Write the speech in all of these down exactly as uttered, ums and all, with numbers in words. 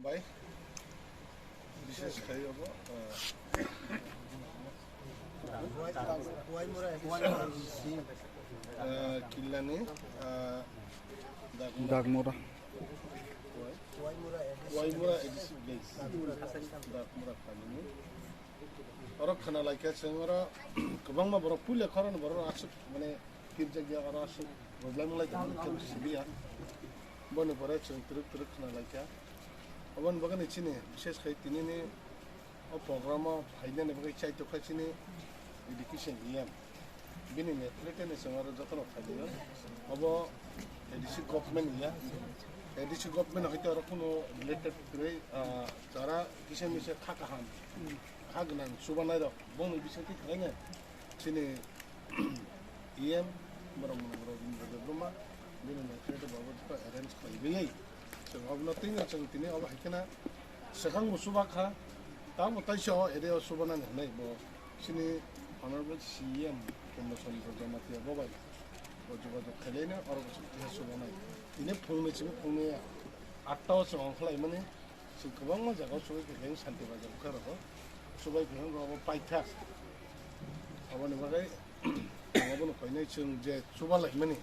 Bai, bishesh khai obo, ah, ah, Killani, ah, Dagmura. Dagmura. Waimura A D C village. Dagmura khamini. Oro khna laikha chwng oro kwbangma borok puila khoroknwi borok aswk mane kirjakya oro aswk problem wnglaijak mani kebo sibiya. Boni pore chwng twrwk twrwk khna laikha. Oboni bagwi chini bishesh khai tinini o program o phainani bagwi chaitokha chini education E M. Bini netrite ni chwng oro jotono phaio. Obo A D C government ya. A D C government hai to oro kuno related kwrwi, ah, jara kisa misa kha kaham, kha gwnang chubanai rok bongni bisingtwi khlainai chini E M borok mwnang Rabindra Debbarma bini netrite babu to arrange khlaiwi. Chwng obono twino chwng tini obo hai kheno swkang bo chuba kha. Tamo taisa o area o chubanani hinwi bo chini Honorable C E M Purno Chandra Jamatia bo bai bo jogajog khailaino oro bo chwng tisa chubanai. Tini phungni simi phungni atta o chwng ongkhlaimani chwng kwbangma jaga o chubai khe Shanti Bazar khe rogo chubai khe rogo paitha. Aboni bagwi ang abono koinai chwng je chuba laimani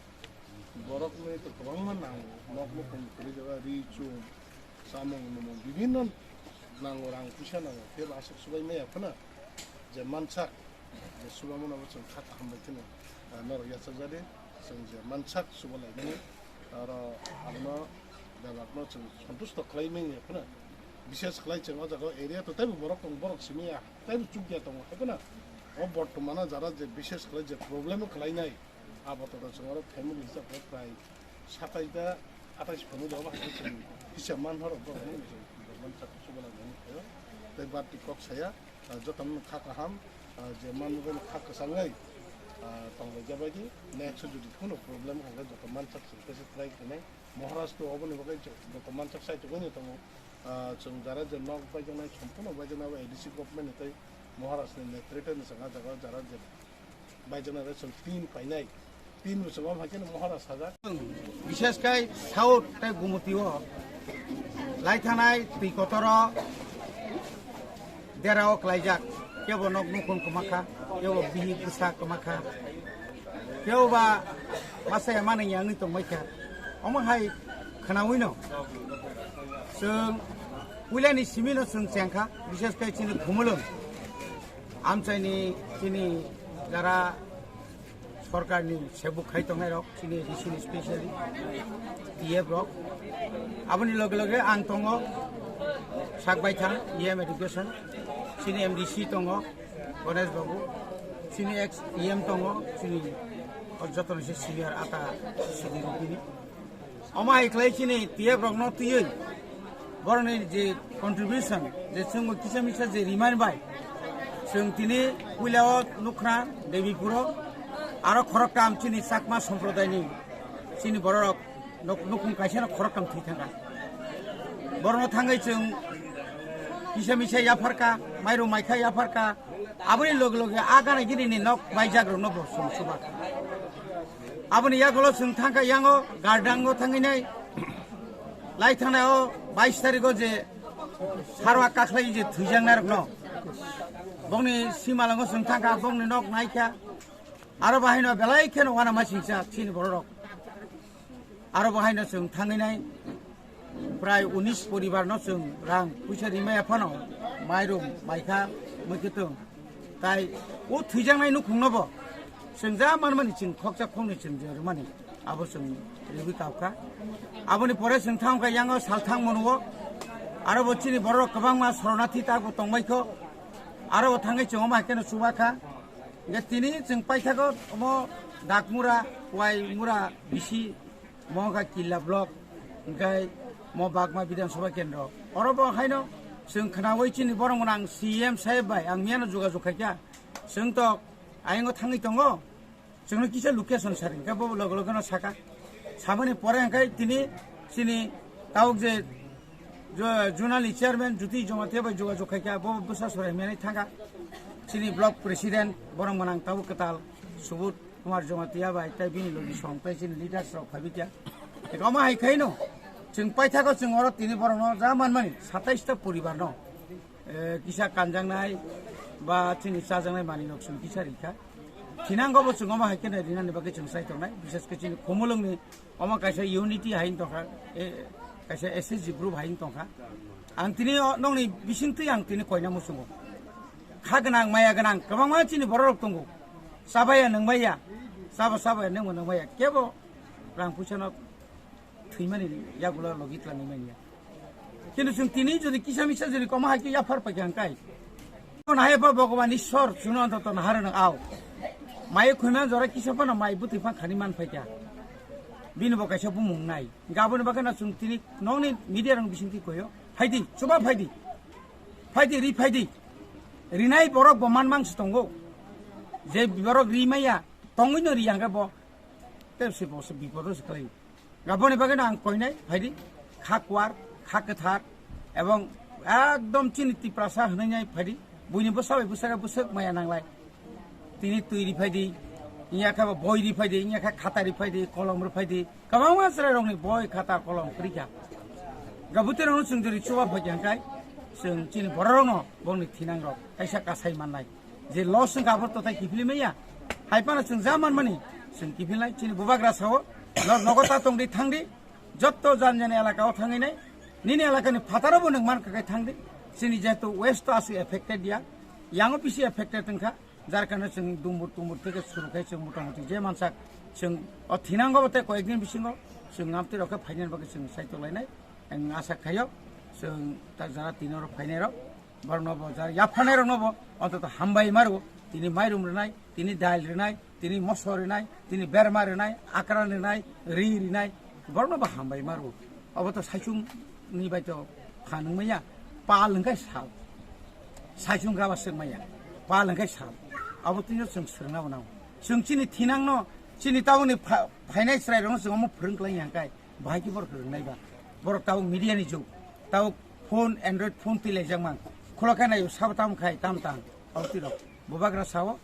borokni to kwbangma nango, nok nukhung kwrwi jaga ri chum. Samung numung bibinno nango, rang puisa nango, tei bo aswk subai maya phano je mansak, je subamano bo chwng kha kaham bai kheno, ah, norok yachakjadi, chwng je mansak suba laimani, aro abono bebakno chwng santusto khlai manya phano, bishes khlai chwng o jaga o area to teibo borok tongo, borok simi ya, teibo chukya tongo, hai phano o bortomano jara je bishes khlai je problem khlainai, abo to chwng oro family hisab khe prai satais da atais phunuk rok hai se chwng hisab man horo borok ni borok man chak suba lai mani khayo. Tei barti kok saya, ah, joto no kha kaham, ah, je man no kha kwchang lai, ah, tong lai jabai di. Next jodi kuno problem hwnkhe joto man chak chwng khe se try khainai. Maharaj to oboni bagwi joto man chak sai tongwi tongo. Ah, chwng jara je nok baijaknai, somphono baijaknai abo A D C government ni tei Maharaj ni netrite ni chwng ah jaga jara je baijaknai rok chwng tin painai. Tin bo chwng omo hai kheno Maharaj sajak. Bishesh khai South tei Gumoti o lai thanai twi kotor o dera o klaijak. Kebo nok nukhung kwma kha, kebo bihik bwsa kwma kha, kebo ba masa ya manwi ya wngwi tongbai kha. Omo hai khwnawi no chwng puila ni simi no chwng cheng kha, bishesh khai chini Khumulwng amchai ni chini jara sorkar ni sebuk khai tongnai rok, chini A D C ni specially T F rok. Aboni loge loge ang tongo sak baithang E M education, chini M D C tongo Ganesh Babu, chini ex E M tongo, chini joto ni se senior ata sidi rupini. Omo hai khlai chini T F rokno twiwi borokni je contribution, je chwngbo kisa misa je remind bai, chwng tini puila o nukha Debipuro, aro khoroktham chini Chakma somprodaini chini bororok nuk-, nukhung kaisano khoroktham thwi thangkha. Borokno thangwi chwng kisa misa yapharkha, mairum maikha yapharkha, Aboni loge loge a gana gini ni nok baijak rok no bo sum suba. Aboni yagulo chwng thangkha yango gardango thangwi nai lai thangnai o bais tarikh o je sarwa kakhlai je thwijaknai rok no. Bongni simalango chwng thangkha bongni nok naikha. Aro bahai no belai kheno wana masingcha chini borok rok. Aro bahai no chwng thangwi nai. Prai unis poribar no chwng rang puisa rimaya phano mairum maikha mwikhwtwng. Tai o thwijaknai nukhungno bo chwng ja manmani chwng khoksa khoknwi chwng je rwmani abo chwng riwi kabkha. Aboni pore chwng thangkha yango salthang monuo. Aro bo chini borok kwbangma sornathi ta bo tongbaikho. Aro bo thangwi chwng omo hai kheno chubakha. Hingke tini chwng paithago omo Dakmura, Waimura, bisi Mongkha Killa block, hingke mo Bagma Bidhan Sabha Kendro. Oro bo haino chwng khnaui chini borok mwnang C M saheb bai ang miyano jogajog khaikha. Chwng to ayongo thangwi tongo. Chwngno kisa location saring khe bo loge loge no saka. Saboni pore hingke tini chini tabuk je jo-, zonal ni chairman Jyoti Jamatia bai jogajog khaikha, bo bwsa sorai miyani thangkha. Chini block president borok mwnang tabuk kwtal Subodh Kumar Jamatia bai tei bini logi song tei chini leaders rok phaibikha. Eko ma hai khaino chwng paithago chwng oro tini borokno ja manmani satais ta poribar no, eh, kisa kanjaknai ba chini chajaknai manwi rok chwng kisa rikha. Thinango bo chwng omo hai kheno rinani bagwi chwng sai tongnai, bises khe chini Khumulwngni omo kaisa unity hai wng tongkha, eh, kaisa S H G group hai wng tongkha. Ang tini o nokni bisingtwi ang tini koina muchungo. Kha gwnang, maya gwnang, kwbangma chini bororok tongo. Chabaya, nwngbaya, chaba, chabaya, nwngma, nwngbaya. Kebo rang puisano thwimani yagulo logi twlangwi manya. Kintu chwng tini jodi kisa misa jodi koma hai khe yaphar paikha hwnkhe. Nahai pha Bhagwan Ishwar chwngno antoto naharwno ao. Mai khwimani jora kisa phano mai bwtwi phang khani man phaikha. Bini bo kaisa bumung nai. Gaboni bagwi no chwng tini nokni media rok bisingtwi koyo. Phaidi, chuba phaidi. Phaidi, ri phaidi. Rinai borok bo man mang se tongo. Je borok ri maya, tongwi no ri hwnkhe bo. Tei se bo se bipodo se khlai. Aboni bagwi no ang koinai, phaidi, kha kwar, kha kwthar, ebong ekdom chini Tiprasa hwnwi nai phaidi, buini bwsa bai bwsakhe bwswk maya nanglai. Tini twi ri phaidi, wngya khe bo boi ri phaidi, wngya khe khata ri phaidi, kolom ri phaidi, kwbangma chwrairokni boi, khata, kolom kwrwi kha. Ga bwtwi rokno chwng jori chuba phaikha hwnkhe, chwng chini bororokno bongni thinangrok kaisa kasai mannai. Je loss wngkha abo totai kiphilwi manya. Hai phano chwng ja manmani chwng kiphilnai. Chini bubagra sao, nok nogo ta tongdi thangdi. Jotto jan jani elaka o thangwi nai. Nini elakani phataro bo nwng mankha khe thangdi. Chini jehetu west to aswk affected ya. Yango bisi affected wngkha. Jar karone chwng dumbur tumbur theke suru khai chwng motamoti je mansak chwng o thinango bo tei koyekdin bisingo chwng amtwi rok khe phainani bagwi chwng saitolainai. Ang asa khaio chwng ta jara tini oro phainairok. Borokno bo jara yapharnairokno bo ontoto hambai maro. Tini mairum rwnai, tini dail rwnai, tini moso rwnai, tini berma rwnai, akran rwnai, ri rwnai. Borokno bo hambai maro. Obo to saichung ni bai to phan wngmaya. Pal hwnkhe sal. Saichung gaba swkmaya. Pal hwnkhe sal. Abo tini chwng swrwngna bo nango. Chwng chini thinangno, chini tabukni pha-, phainai chwrairokno chwng omo phwrwng klai ya hwnkhe. Bahai khe borok rwngnai ba. Borok tabuk media ni jug. Tabuk phone, Android phone twi laijak mang. Khulok khe naio sabo tamo khai, tam tang. Abo twi rok. Bubagra sao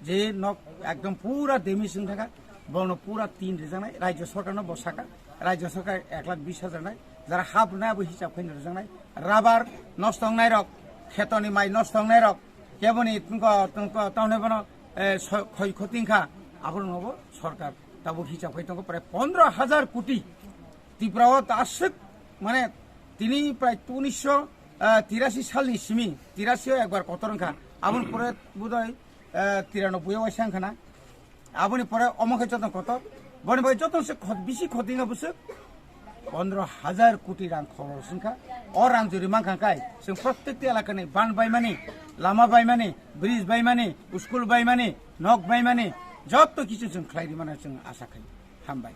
je nok ekdom pura damage wng thangkha. Bono pura tin rijaknai. Rajya sorkar no bo saka. Rajya sorkar ek lakh bis hajar nai. Jara hap rwnai abo hisab khaino rijaknai. Rabar nosto wngnai rok. Khetoni mai nosto wngnai rok. Keboni tungko, tungko, tamni bono, eh, so-, khoi khoting kha. Abo rokno bo sorkar. Tabuk hisab khai tongo prai pondro hajar koti. Tripura o ta aswk, mane, tini prai unisho tirasi salni simi, tirasi o ekbar kotor wngkha. Aboni pore bodoi, eh, tiranoboi o waisa wngkha na. Aboni pore omo khe joto kotor. Boni bai joto se khot-, bisi khotinga bwswk pondro hajar koti rang khoros wngkha. O rang jori mankha kai, chwng prottekti elakani ban baimani, lama baimani, bridge baimani, school baimani, nok baimani, joto kichu chwng khlai rimani chwng asa khai. Hambai.